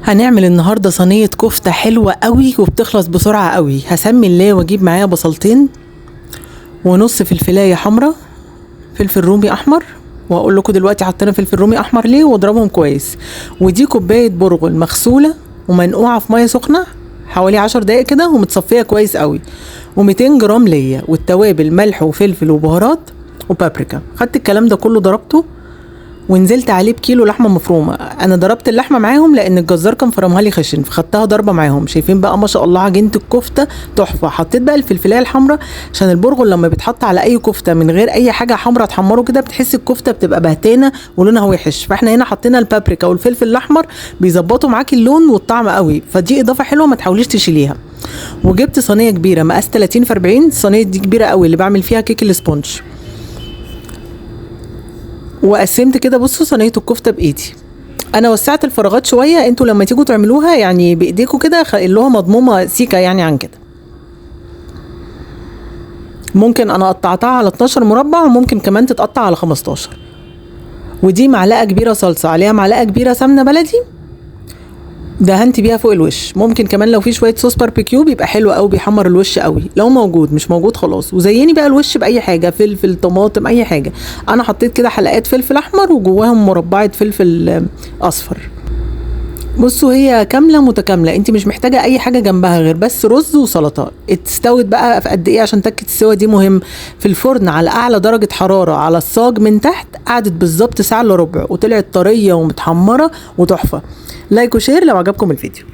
هنعمل النهارده صينية كفته حلوة قوي وبتخلص بسرعة قوي. هسمي الله واجيب معايا بصلتين ونص فلفلايه حمراء، فلفل رومي احمر، وهقول لكم دلوقتي حطينا فلفل رومي احمر ليه، واضربهم كويس. ودي كوباية برغل مغسوله ومنقوعه في مية سخنة حوالي 10 دقايق كده ومتصفيه كويس قوي، و200 جرام ليا، والتوابل ملح وفلفل وبهارات وبابريكا. خدت الكلام ده كله ضربته ونزلت عليه بكيلو لحمه مفرومه. انا ضربت اللحمة معاهم لان الجزار كان فرمها لي خشن، فخدتها ضربه معاهم. شايفين بقى ما شاء الله عجينه الكفتة تحفة. حطيت بقى الفلفلايه الحمراء عشان البرغل لما بيتحط على اي كفته من غير اي حاجة حمراء تحمره كده بتحس الكفتة بتبقى بهتانه ولونها وحش، فاحنا هنا حطينا البابريكا والفلفل الاحمر بيظبطوا معاكي اللون والطعم قوي، فدي اضافه حلوة ما تحاوليش تشيليها. وجبت صينية كبيرة مقاس 30 في 40، الصينية دي كبيرة قوي اللي بعمل فيها كيك ال sponge، وقسمت كده. بصوا صينية الكفتة بايدي، انا وسعت الفراغات شوية، انتوا لما تيجوا تعملوها يعني بايديكوا كده خلوها مضمومة سيكه يعني عن كده. ممكن انا قطعتها على 12 مربع وممكن كمان تتقطع على 15. ودي معلقه كبيرة صلصه عليها معلقه كبيرة سمنه بلدي دهنت بيها فوق الوش. ممكن كمان لو في شوية صوص باربيكيو بيبقى حلو قوي، بيحمر الوش قوي لو موجود، مش موجود خلاص. وزيني بقى الوش باي حاجة، فلفل طماطم اي حاجة. انا حطيت كده حلقات فلفل احمر وجواهم مربعه فلفل اصفر. بصوا هي كاملة متكاملة، انت مش محتاجه اي حاجة جنبها غير بس رز وسلطة. اتستوت بقى في قد ايه عشان تكه السوا دي مهم. في الفرن على اعلى درجه حرارة على الصاج من تحت قعدت بالظبط ساعة الا ربع، وطلعت طرية ومتحمره وتحفه. like و share لو عجبكم الفيديو.